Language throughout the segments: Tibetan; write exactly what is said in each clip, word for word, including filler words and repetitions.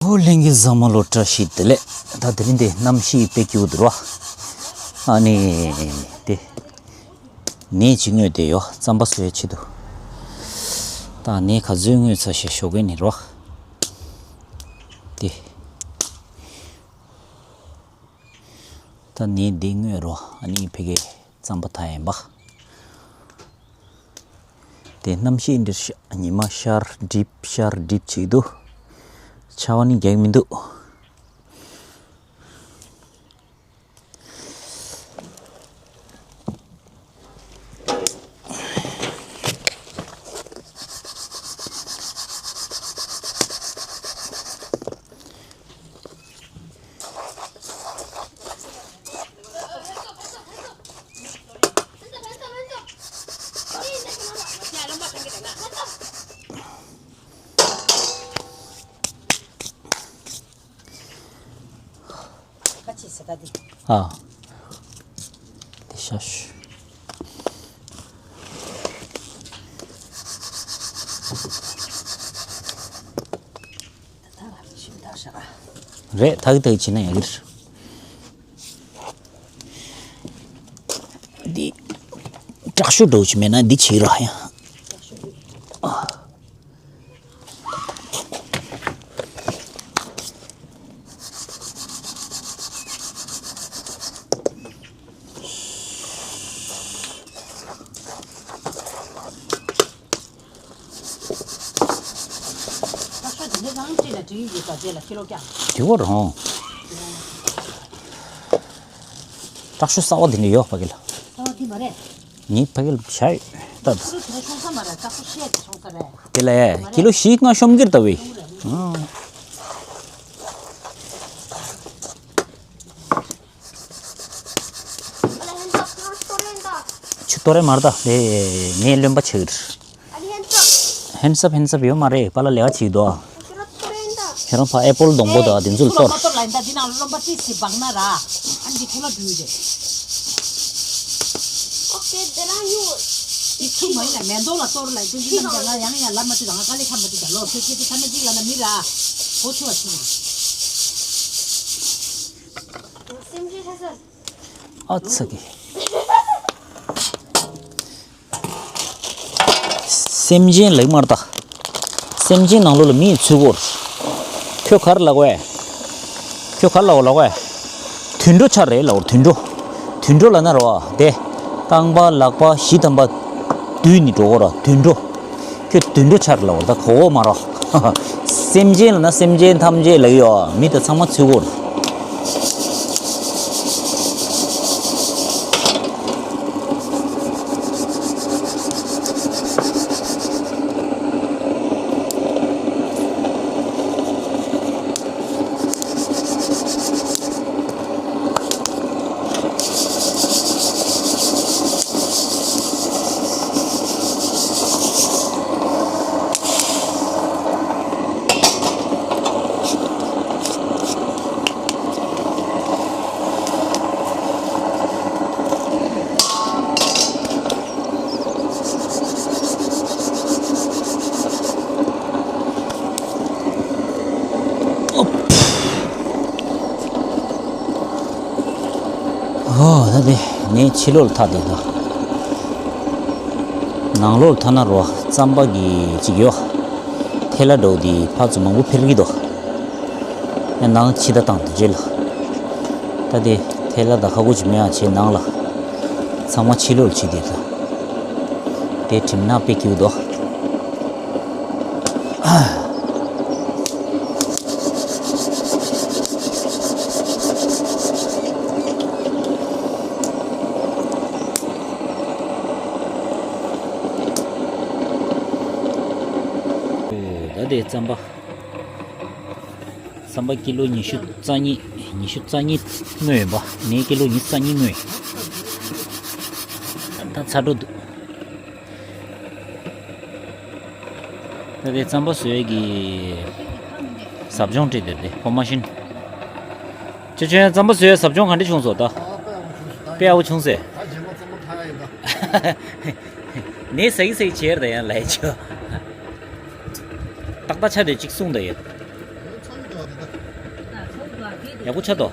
ཨོ་ལྷན་རྒྱས་ཚང་མ་ལོ་བཀྲ་ཤིས་བདེ་ལེགས། ད་དེ་རིང་འདི་གནམ་གཤིས་དཔེ་སྐྱིད་པོ་འདུག་ར། ཨ་ནི་དེ་ནས་ཅིག་ངོས་དེ་ཡོ་རྩམ་པ་བཟོ་ཡའི་ཆེད་དུ། ད་ནས་ག་ཚོད་ངོས་ཚ་ཞེས་ཞོགས་ཀས་ནི་རོ། དེ། ད་ནས་འདི་ངོས་རོ། ཨ་ནི་ཕ་གིའི་རྩམ་པ་ཐ་ཡན་པ། དེ་གནམ་གཤིས་འདིར་ཤ་ཉི་མ་ཤར་འགྲིབ་ཤར་འགྲིབ་བྱེད་འདུག་ཆར་པ་ནི་རྒྱག་མི་འདུག་ཁ་ཆེ་ས་ད་དེ། ཨ། དེ་ཤ་ཤུ། ད་ད་ལ་མི་ཤུ་ད་ཤ། རེད། ད་གི་ད་གི་བྱེད་ན་ཡག་གི་རེད། འདི་དྲག་ཤུ་འགྲོ་ཆུ་མེད་ན་འདི་བྱེད་ར་ཡང་། དྲག་ཤུ་དེ་འདྲ་རང་སྤྲད་ལ་འགྲིག་ཡོད་པ་རྗེས་ལ་ཁྱི་ལོ་ཀྱང་། དེ་བོ་རང་། དྲག་ཤུ་གསར་བ་དེ་འདྲ་ཡོད་ཕ་གི་ལ། གསར་བ་དེ་མ་རེད། ངའི་ཕ་གི་ལ་བྱ་ཡོད་ད། ཁྱི་ལོ་དེ་འདྲ་ཤོང་ས་མ་རེད། དྲག་ཤུ་བཤད་དེ་ཤོང་ས་རེད། དེ་ལ་ཡ་ཁྱི་ལོ་བཞི་ལྔ་ཤོམ་གིར་ལྟ་བུའི། ཨང་། ཆུ་གཏོར་རེ་མར་ད་ལེ། ངས་རློན་པ་ཆག་ཧེན་སབ་ཧེན་སབ་ཡོད་མ་རེད། པཱ་ལགས་ལས་ཀ་བྱེད་འདུག་ཁྱེད་རང་ཕ་ཨེ་པོལ་སྡོང་པོ་དང་དེ་ཚོ་ལ་གཏོར། གཏོར་ལ་ཡིན་ད། འདི་ནང་རློན་པ་ཏི་སི་སྦང་ན་ར། ཨ་འདི་ཁོ་ལ་འབུལ་རེད། འདི་ཚུ་མ་ཡིན་ན་མེ་ཏོག་ལ་གཏོར་ལ་ཡིན་དུས་འདི་རྣམས་ཀྱང་ང་ཡང་ཡང་ལབ་མ་ཐུབ། ང་དཀའ་ལས་ཁག་མ་ཐུབ་ད་ལོ། ཁྱོད་ཁྱེད་དེ་ཐ་མ་གཅིག་ལ་ན་མི་ར། གོ་ཆུ་བ་ཆུ། ཨ་ཚ་གི། སེམས་ཅན་ལེགས་མར་ལྟ། སེམས་ཅན་ནང་ལོགས་ལ་མིས་ཚུད་སྐོར། ཁྱོད་ག་རེ་ལབ་དགོས། ཁྱོད་ག་རེ་ལབ་དགོས་ལབ་དགོས། དུད་འགྲོ་ཆགས་རེད་ལབ་དགོས། དུད་འགྲོ། དུད་འགྲོ་ལབ་ན་རེད་བ། དེ་རྐང་པ་ལག་པ་བཞི་ཐམ་པ་བསྡུས་ནས་འགྲོ་དགོས་ར། དུད་འགྲོ། ཁྱོད་དུད་འགྲོ་ཆགས་རེད་ལབ་དགོས། ད་གོ་གོ་མ་ར། སེམས་ཅན་ལབ་ན་སེམས་ཅན་ཐམས་ཅད་ལབ་ཡོད། མི་དེ་ཚང་མ་ཚུད་སྐོར། ཨོ་ད་དེ་ནས་ཕྱི་ལོགས་ལ་ཐག་དེ་དང་། ནང་ལོགས་ལ་ཐག་ན་རོ་རྩམ་པ་གི་ཅིག་ཡོད། ཐལ་བ་འདྲ་བོ་དེ་ཕར་ཚུར་མང་པོ་འཕེལ་གི་འདུག་ཡང་ནང་ཕྱི་ད་བཏང་དུ་བརྗེད་ལ། ད་དེ་ཐལ་བ་ད་ཁ་སྒོ་ཅིག་མེད་ཡང་བྱས་ནང་ལ། ཚང་མ་ཕྱི་ལོགས་ལ་ཕྱི་དེ་དང་། དེ་གྲིམ་ནག་དཔེ་སྐྱིད་འདུག་ད་དེ་རྩམ་པ། རྩམ་པ་ཀི་ལོ་ཉི་ཤུ་རྩ་གཉིས། ཉི་ཤུ་རྩ་གཉིས་བསྣོལ་ཡོད་པ། ངས་ཀི་ལོ་ཉི་ཤུ་རྩ་གཉིས་བསྣོལ། ད་ཚ་འགྲོ་འདུག་ད་དེ་རྩམ་པ་བཟོ་ཡས་ཀྱི་ཟབ་སྦྱོང་སྤྲད་དེ་རེད། ཕོ་མ་ཤིན། ཅོ་ཅོ་ཡང་རྩམ་པ་བཟོ་ཡས་ཟབ་སྦྱོང་ག་འདྲ་བྱུང་སོང་ད། དཔེ་ཡག་པོ་བྱུང་ཟེར། ནས་ཟ་གི་ཟ་གི་བྱེད་ད་ཡང་ལས་ཆོ། ཏག་ཏག་ཆ་དེ་གཅིག་གསུངས་ད་ཡོད། ཡག་པོ་ཆགས་འདུག་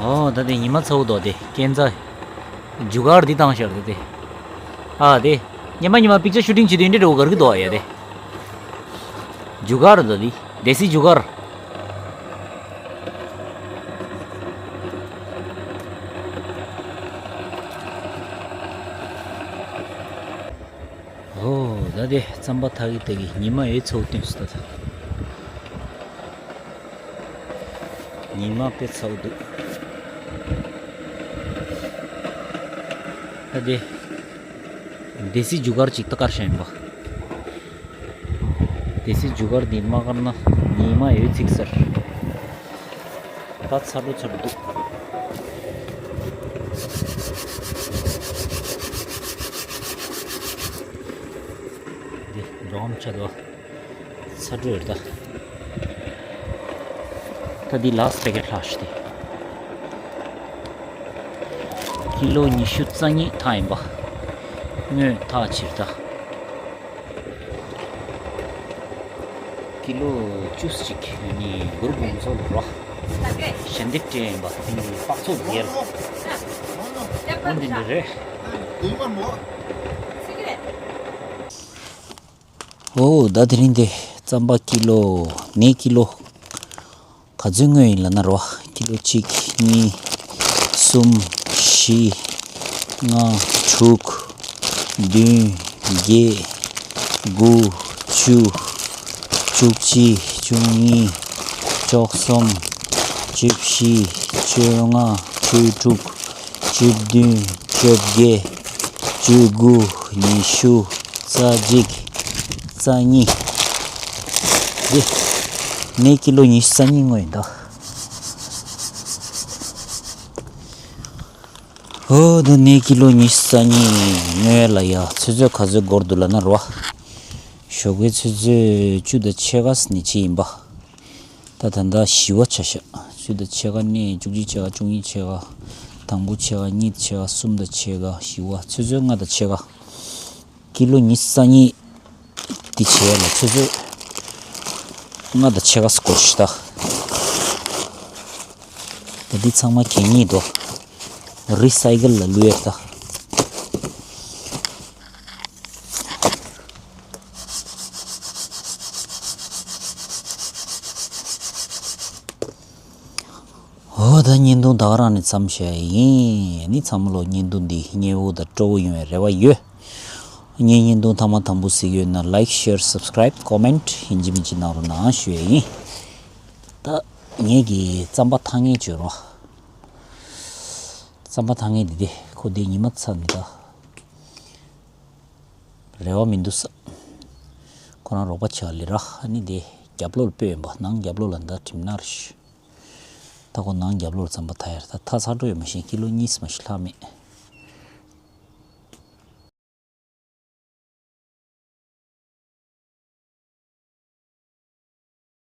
ཨོ་ད་དེ་ཉི་མ་ཚ་བོ་འདུག་དེ་ཀན་ཛ་ཇུ་གར་འདི་བཏང་ཤར་དེ་དེ། ཨ་དེ་ཉི་མ་ཉི་མ་པིག་ཅར་ཤུ་ཊིང་བྱེད་དུས་འདི་འདྲ་བོ་གར་གི་འདུག་ཡ་དེ། ཇུ་གར་འདུག་དེ་དེ་སི་ཇུ་གར། ཨོ་ད་དེ་རྩམ་པ་ཐག་གི་དེ་གི་ཉི་མ་ཡོད་ཚོགས་སྟོན་སུ་ད་ད། ཉི་མ་དཔེ་ཚ་བོ་འདུག་ད་དེ་དེ་སི་ཇུ་གར་ཅིག་ད་དཀར་ཤ་ཡིན་པ། དེ་སི་ཇུ་གར་འདི་མ་དཀར་ན་ཉི་མ་ཡོད་ཚིག་ཟེར། ད་ཚ་འགྲོ་ཚ་འགྲོ་འདུག་འདི་འགྲོ་འམ་ཆ་དོ། ཚ་འགྲོ་ཡོད་ད། ད་འདི་ལ་སི་པེ་ཀེ་ཊི་ལྷག་ཤི་དེ། ཀི་ལོ་ཉི་ཤུ་རྩ་གཉིས་ཐག་ཡིན་པ། དངོས་ཐག་ཕྱིར་ད། ཀི་ལོ་བཅུ་གཅིག་ནི་གུར་གོང་ཚོ་རོ། ཞལ་འདེབས་སྤྲད་ཡིན་པ་དེ་ནི་སྤགས་ཚོགས་རྒྱལ། འོ་འདི་འདྲ་རེད། ཨོ་ད་དེ་རིང་དེ་རྩམ་པ་ཀི་ལོ་ནས་ཀི་ལོ། ག་ཚོད་དངོས་ཡིན་ལབ་ན་རོ། ཀི་ལོ་གཅིག་གཉིས། གསུམ། བཞི། ལྔ། དྲུག་བདུན། བརྒྱད། དགུ། བཅུ། བཅུ་གཅིག་བཅུ་གཉིས། བཅུ་གསུམ། བཅུ་བཞི། བཅོ་ལྔ། བཅུ་དྲུག་བཅུ་བདུན། བཅོ་བརྒྱད། བཅུ་དགུ། ཉི་ཤུ། རྩ་གཅིག་རྩ་གཉིས། འདི་ནས་ཀི་ལོ་ཉི་ཤུ་རྩ་གཉིས་དངོས་ཡིན་ད། ཨོ་ད་ནས་ཀི་ལོ་ཉི་ཤུ་རྩ་གཉིས་དངོས་ལ་ཡ་ཆུ་ཚོད་ག་ཚོད་འགོར་འདུག་ལབ་ན་རོ། ཞོགས་པའི་ཆུ་ཚོད་བཅུ་དང་ཕྱེད་ཀ་ནས་ཕྱིན་ཡིན་པ། ད་ད་ལྟ་བཞི་པ་ཆ་བཞག་བཅུ་དང་ཕྱེད་ཀ་ནས་བཅུ་གཅིག་ཕྱེད་ཀ་བཅུ་གཉིས་ཕྱེད་ཀ་དང་པོ་ཕྱེད་ཀ་གཉིས་ཕྱེད་ཀ་གསུམ་དང་ཕྱེད་ཀ་བཞི་པ་ཆུ་ཚོད་ལྔ་དང་ཕྱེད་ཀ་ཀི་ལོ་ཉི་ཤུ་རྩ་གཉིས་འདི་བྱས་ལ་ཆུ་ཚོད་ལྔ་དང་ཕྱེད་ཀ་སྐོར་ཞིག་ད། ད་འདི་ཚང་མ་གད་སྙིགས་དོ། རི་སའི་ཀལ་ལ་བླུགས་ཡས་ད། ཨོ་ད་བརྙན་ཐུང་ད་ག་རང་ནས་མཚམས་བཞག་ཡིན། ནི་ཚང་མ་ལོ་བརྙན་ཐུང་འདི་མཉེས་པོ་དང་སྤྲོ་པོ་ཡོང་བའི་རེ་བ་ཡོད། ངའི་བརྙན་ཐུང་ཐེངས་མ་དང་པོ་གཟིགས་ཡོད་ན་ལའིཀ་ཤེར་སབ་སི་ཀ་རའིབ་ཀོ་མེན་ཊི་ཡིན་གཅིག་མིན་གཅིག་གནང་རོགས་གནང་ཞུ་ཡས་ཡིན། ད་ངེད་ཀྱི་རྩམ་པ་ཐག་ངན་བྱོས་རོགས། རྩམ་པ་ཐག་ངན་འདི་དེ་ཁོ་དེ་ཉི་མ་ཚ་ནི་ད། རེ་བ་མི་འདུག་ས། ཁོ་རང་རོགས་པ་བྱ་ལི་ར་ཨ་ནི་དེ་རྒྱབ་ལོགས་ལ་སྤོས་ཡིན་པ་ནང་རྒྱབ་ལོགས་ལ་འདའ་གྲིམ་ནར་ཤི། ད་ཁོ་ནང་རྒྱབ་ལོགས་ལ་རྩམ་པ་ཐག་ཡར་ད་ཐག་ཚར་འགྲོ་ཡོད་མ་ཤེས་ཀི་ལོ་གཉིས་མ་ཤི་ལྷག་མེད།